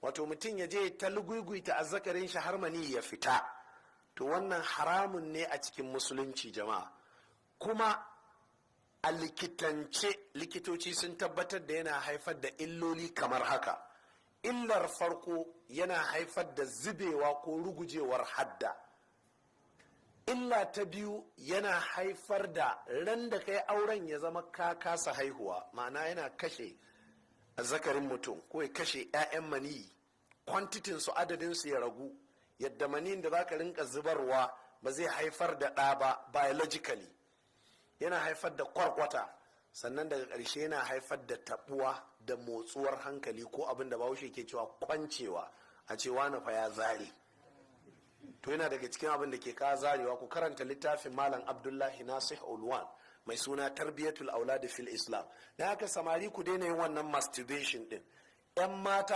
Wato mutum ya je ta luguiguita azzakarin shi har mani ya fita. To, wannan haramun ne a cikin Musulunci, jama'a. Kuma a likitance, likitoci sun tabbatar da yana haifar da illoli kamar haka. Illar farko, yana haifar da zubewa ko rugujewar hadda. Illa ta biyu, yana haifar da ran da kai auren ya zama ka kasa haihuwa, ma'ana yana kashe zakarin mutum ko ya kashe 'ya'yan maniyi, quantity su, adadin su ya ragu, yadda maniyin da zaka rinka zubarwa ba zai haifar da ɗa ba biologically. Yana haifar da kwarkwata. Sannan daga ƙarshe yana haifar da tabuwa da motsuwar hankali, ko abin da Bahaushe ke cewa kwancewa, a cewa na fa ya zare. To, yana daga cikin abin da ke kawo zarewa. Ku karanta littafin Malam Abdullahi Nasih Ulwan mai suna Tarbiyatul Aulad fil Islam. Dan haka, samari, ku daina yin wannan masturbation din. Yan mata.